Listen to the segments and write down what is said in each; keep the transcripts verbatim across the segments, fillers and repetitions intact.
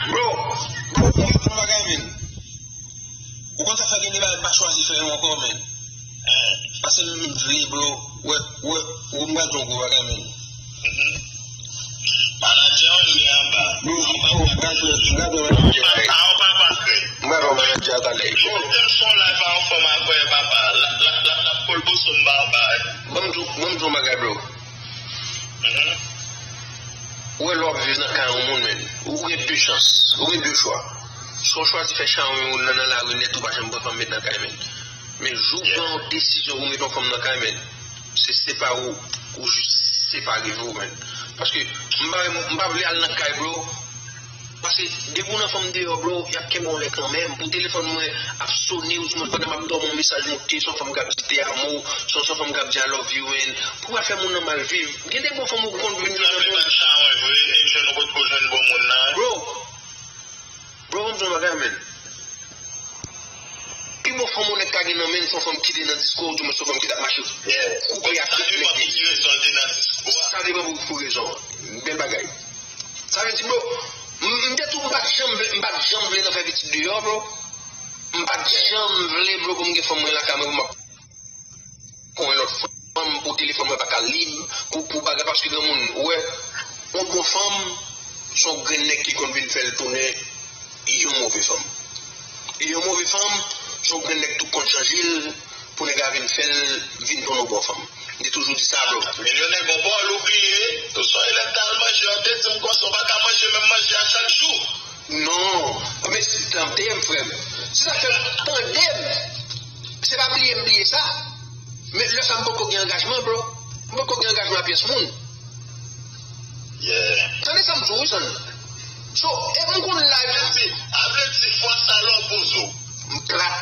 Bro, bro, ou konn yon bagay, men. Ou konn sa fè gen de bagay m pa chwazi fè yo ankò, men. Paske m vle, bro. Wè, wè, wè, m pral di yon gwo bagay, men. Manadjè an li anba. Bro, m pral wè, m pral wè manadjè a. A, ou pa pa krè. M pral wè manadjè a talè. Yo, tèm son live a yon fanm avè papa. La, la, la, la, Paul Bosso m ba anba. Ban m di w, ban m di w yon bagay, bro. Ou wè lè w ap viv nan kay yon moun, men, ou gen de chans, ou gen de chwa. Swa w chwazi fè chawony ou nan, nan lari nèt, ou pa janm pran fanm met nan kay, men. Men jou w pran yon desizyon pou w met yon fanm nan kay, men, se separe w, ou jis separe vre w, men. Paske m pa, m pa vle al nan kay, bro. Paske depi w nan fanm deyò, bro, y ap kenbe w lè kanmenm. Pou telefòn mwen ap sone, ou di mwen pandan m ap dòmi, yon mesaj moute, se yon fanm k ap di te amo, se yon, se yon fanm k ap di I love you, men. Pou w al fè moun nan mal viv. Gen de bon fanm ou konn vin nan men. Sa fè bak chawony vre, e jwenn ou potko jwenn bon moun nan. Bro, bro, ban m di w yon bagay, men. Pi bon fanm ou nèk ka gen nan men l, se yon fanm ki te nan disko, oudimwen se yon fanm ki t ap mache koupe ak tout nèg li. Sa depann pou, pou rezon an. Bèl bagay. Sa vle di, bro, m, m te tou, m pa t janm vle, m pa t janm vle nan fè pitit deyò, bro. M pa t janm vle, bro, pou m gen fanm mwen lakay mwen, pou m ap pran yon lòt fanm, pou telefòn mwen pa ka lib, pou, pou bagay, paske granmoun, ou wè, yon bon fanm, se yon grenn nèg ki konn vin fè l tounen yon move fanm. E yon move fanm, se yon grenn nèg tou konn chanje l, pou nèg la vin fè l vin tounen yon bon fanm. M te toujou di sa, bro. Milyonè gon bòl ou bliye, ou sonje lè m t al manje, w te di m konsa, w pa ka manje menm manje a chak jou. Non, men tande m, frè m. Se sa k fè m tande m. Se pa bliye m bliye sa. Men lè sa m poko gen angajman, bro. M poko gen angajman ak pyès moun. Tande sa m di w, wi, Son. So, e m konn live. A vle di, a vle di fwa sa lè w poze w. M plat,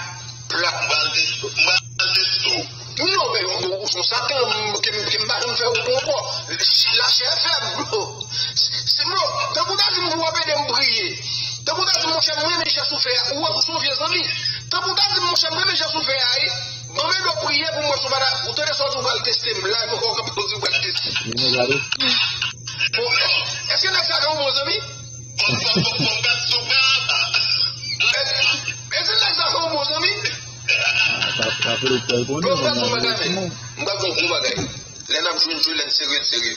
plat. M pral teste, m pral teste w. Non, men ou, ou se yon satan, m, ke m, ke m pa janm fè ou bon ankò. Lachè fèb, bro. Se, bro, tankou w ta di m pou w ap ede m priye. Tankou w ta di m, monchè, m renmen jès ou fè a. Ou wè, ou se yon vye zanmi. Tankou w ta di m, monchè, m renmen jès ou fè a, wi. Ban m ede w priye pou m wè si w pa ta, ou tande sa w di w pral teste m. Live ankò, w ap poze w pral teste. Bon, èske nèg sa ka yon bon zanmi? Fò, fò, fò, fò m gad sou bra a. Èske nèg sa ka yon bon zanmi? Bro, m pral fè yon bagay, men. M pral fè yon gwo bagay. Lè n ap jwenn, jwenn, lè n serye, n serye.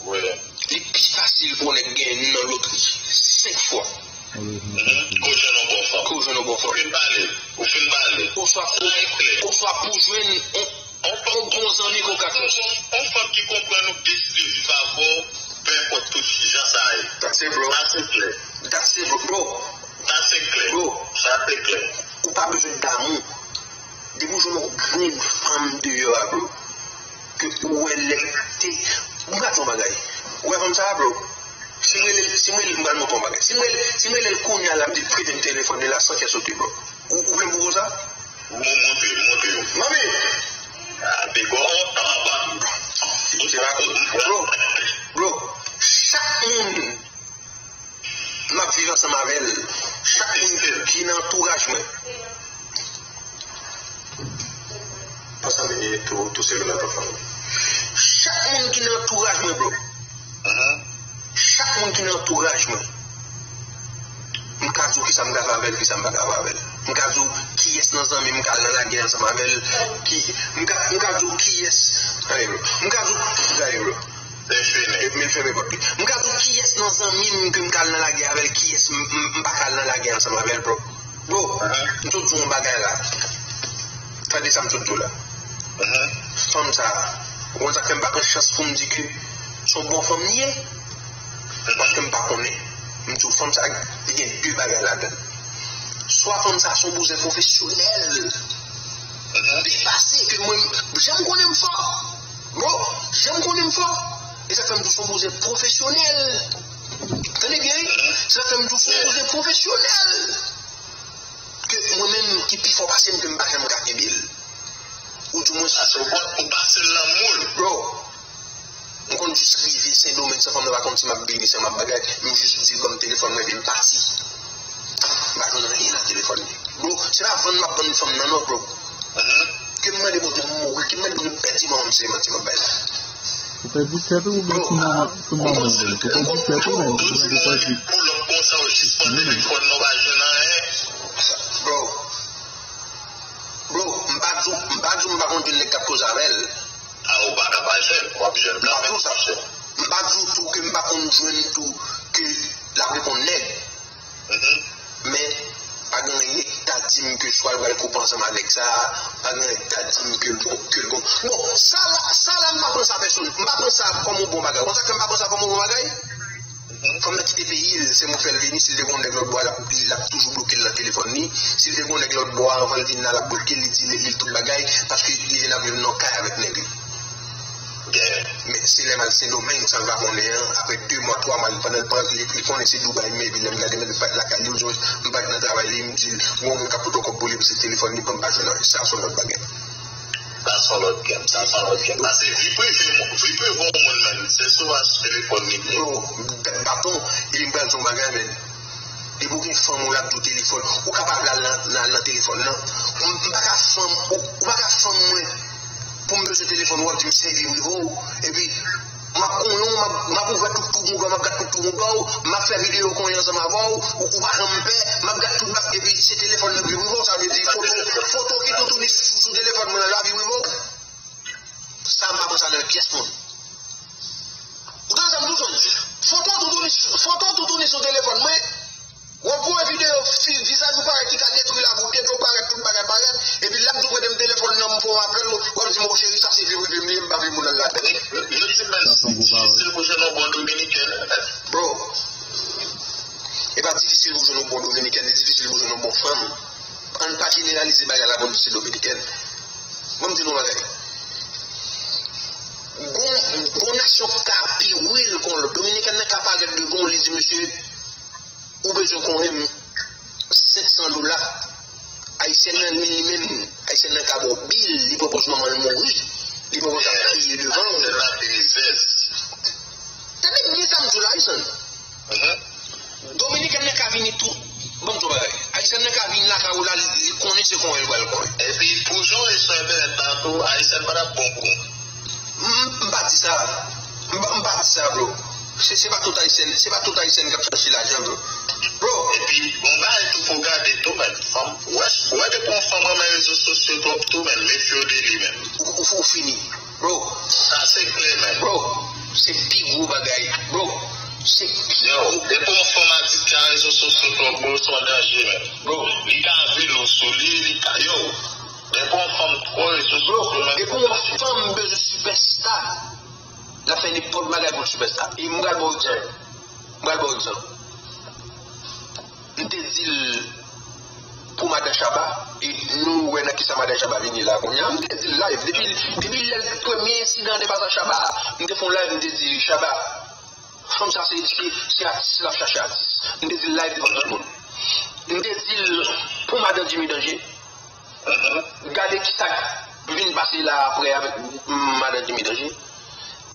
Li pi fasil pou yon nèg genyen nan lotri senk fwa. Ke w jwenn yon bon fanm. Ke w jwenn yon bon fanm. Ou fin pale. Ou fin pale. Oswa, oswa pou jwenn yon, yon bon zanmi ke w ka jwenn. Yon fanm ki konprann ou, ki deside viv avè w, pe enpòt tout kijan sa ye. That's it, bro. Sa se klè. That's it, bro. Bro. Sa se klè. Bro. Sa se klè. Ou pa bezwen damou. Depi w jwenn yon grenn fanm deyò a, bro, ke ou wè lè te, m ka di yon bagay. Ou wè fanm sa a, bro? Si m rele l, si m rele l, m pral montre yon bagay. Si m rele, si m rele l kounye a la, m di l prete m telefòn li la san kè sote, bro. Ou, ou vle m pou w sa? Bon, montre, montre yo. Manmi! Ah, big up. Se pa, bro, bro, chak moun m ap viv ansanm avè l. Chak moun ki nan antouraj mwen. Pase tou, tou se lòt fanm. Chak moun ki nan antouraj mwen, bro. Chak moun ki nan antouraj mwen. M ka di w kisa m ka fè avè l, kisa m pa ka fè avè l. M ka di w kiyès nan zanmi m k al nan lagè ansanm avè l, ki, m ka, m ka di w kiyès, gade, bro. M ka di w, gade, bro. Epi m fèmen pòt li. M ka di w kiyès nan zanmi m ke m ka al nan lagè avè l, kiyès m, m, m pa ka al nan lagè ansanm avè l, bro. Bro, m sot di w yon bagay la. Tande sa m sot di w la. Fanm sa, ou konn sa k fè m pa pran chans pou m di ke se yon bon fanm li ye? Paske m pa konnen. M di w, fanm sa, li gen de bagay ladan l. Swa fanm sa se yon bouzen pwofesyonèl. Depase ke mwen, jan m konnen m fò. Bro, jan m konnen m fò. E sa k fè m di w se yon bouzen pwofesyonèl. Tande byen, wi. Se sa k fè m di w se yon bouzen pwofesyonèl. Ke mwen menm ki pi fò pase m, ke m pa janm ka kenbe l. Ou di mwen, ou pase l nan moul. Bro, m konn jis rive Sendomeng san fanm nan pa konn si m ap beni, si m ap bagay. M jis di l ban m telefòn mwen epi m pati. M pa jwenn anyen nan telefòn li. Bro, se pa vann m ap vann fanm nan non, bro. Ke m mande Bondye pou m mouri, ke m mande Bondye pou m pèdi manman m, se manti m ap bay la. Te disèt ou oubyen sou manman, sou manman ou menm? Te disèt ou menm? Ou gen pou pèdi. Pull up konsa, ou jis pran telefòn nan, ou pa jwenn anyen. Bro. Bro, m pa di w, m pa di w m pa konn jwenn nèg k ap koze avè l. A, ou pa ka pa jwenn, w ap jwenn kanmenm. M pa di w sa. M pa di w tou ke m pa konn jwenn tou ke l ap reponn nèg. Men, pa gen anyen ki ta di m ke swa l pral koupe ansanm avèk sa, pa gen anyen ki ta di m ke l gon, ke l gon. Bon, sa la, sa la, m pa pran sa pèsonn, m pa pran sa kòm yon bon bagay. Konn sa k fè m pa pran sa kòm yon bon bagay? Fò m nan kite peyi l, se mwen k fè l vini, si l te gon nèg lòt bò a, l ap, l ap toujou bloke l nan telefòn li. Si l te gon nèg lòt bò a, anvan l vin la, l ap bloke l, li di li, li tout bagay, paske li vin ap viv nan kay avèk nèg li. Men se lè m al Sendomeng, sa l pa konnen an, apre de mwa, twa mwa, li pandan l pran, li, li konnen se Dubai m ye, epi lè m gade m pa t lakay li, m pa t nan travay li, m di l, gon moun k ap pote yon kòb pou li, epi se telefòn li pran, m pa jwenn anyen. Sa se yon lòt bagay. Sa se yon lòt game, sa se yon lòt game. Paske vi prive, vi prive yon moun menm, se souvan sou telefòn li ye. Bro, bèt baton, e m pral di yon bagay, men. Depi w gen fanm ou l ap di w telefòn, ou kapab al nan, nan, nan telefòn nan. M, m pa ka fanm, ou, ou pa ka fanm mwen. Pou m bezwen telefòn ou, w ap di m se vi prive w. Epi, m ap konyen w, m ap, m ap ouvè tout twou mouda w, m ap gad tout twou mouda w, m ap fè videyo konyen ansanm avè w, ou, ou pa janm pè, m ap gad tout bak, epi se telefòn nan vi prive w, sa vle di foto, foto ki toutouni sou, sou telefòn mwen nan la vi prive w. Sa m pa pran sa nan pyès moun. Ou tande sa m di w, John? Foto toutouni, foto toutouni sou telefòn mwen. W ap wè videyo fi, vizaj ou parèt ki ka detwi lavi w, tete w parèt, tout bagay parèt. Epi lè m tou prete m telefòn nan, m fè w apèl, w ap di m, o cheri, sa se vi prive m li ye, m pa vle moun al ladan l. Yo di menm li difisil pou jwenn yon bon Dominiken. Bro, e pa difisil pou jwenn yon bon Dominiken, li difisil pou jwenn yon bon fanm. Ann pa jeneralize bagay la pou di se Dominiken. Ban m di nou yon bagay. Gon, gon nasyon ka pi real kon lòt. Dominiken nan ka parèt devan w, li di, mesye, ou bezwen konyen m senk san dola. Ayisyèn nan, li, li menm, Ayisyèn nan ka ba w bil, li pran pòz manman l mouri, li pran pòz ap kriye devan w. Tande byen sa m di w la, Ayisyen. Dominiken nan ka vini tou. Ban m di w bagay. Ayisyèn nan ka vini lakay ou la, li, li konnen se konyen l pral konyen. Epi, pou jwe sou entènèt la tou, Ayisyèn pa t ap bon pou ou. M, m pa di sa. M, m pa di sa, bro. Se, se pa tout Ayisyèn, se pa tout Ayisyèn k ap chache lajan, bro. Bro. Epi, bon bagay tou pou gade tou, men. Fanm, wè, wè depi yon fanm renmen rezo sosyo twòp tou, men, mefye w de li, men. Ou, ou, ou fini. Bro. Sa se klè, men. Bro, se pi gwo bagay. Bro, se pi gwo. Yo, depi yon fanm adikte a rezo sosyo twòp, bro, se yon danje, men. Bro. Li ka vile w sou li, li ka, yo. Depi yon fanm twò rezo sosyo, men. Depi yon fanm bezwen sipèsta, l ap fè nenpòt bagay pou l sipèsta. E m pral ba w egzanp. M pral ba w egzanp. M te di l pou madan Shabba, e nou wè nan kisa madan Shabba vini la kounye a. M te di l live, depi, depi lè premye ensidan an te pase ak Shabba, m te fè yon live, m te di, Shabba, fanm sa se, se, se atis, l ap chache atis. M te di l live devan tout moun. M te di l pou madan Jimmy Danger, gade kisa k vin pase la apre avèk madan Jimmy Danger.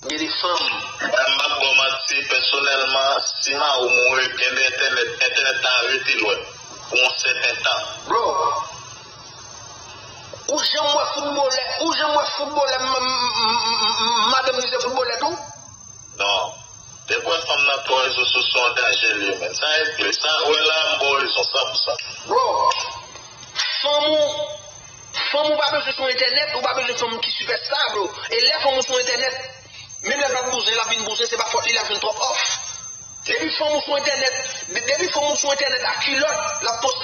Gen de fanm. M ap ba w manti, pèsonèlman, si mari w mouri, gen de entènèt, entènèt la rete lwen pou yon sèten tan. Bro, ou janm wè foutbolè, ou janm wè foutbolè, m, m, m, m, madanm li se foutbolè tou? Non. Depi w wè fanm nan twò rezo sosyo, se yon danje li ye, men. Sa e klè. Sa, wè la, m ba w rezon, san pou san. Bro, fanm ou, fanm ou pa bezwen sou entènèt, ou pa bezwen fanm ki sipèsta, bro. E lè fanm ou sou entènèt, menm lè l pa t bouzen, l ap vin bouzen, se pa fòt li, l ap jwenn twòp òf. Depi fanm ou sou entènèt, de-, depi fanm ou sou entènèt ak kilòt, l ap poste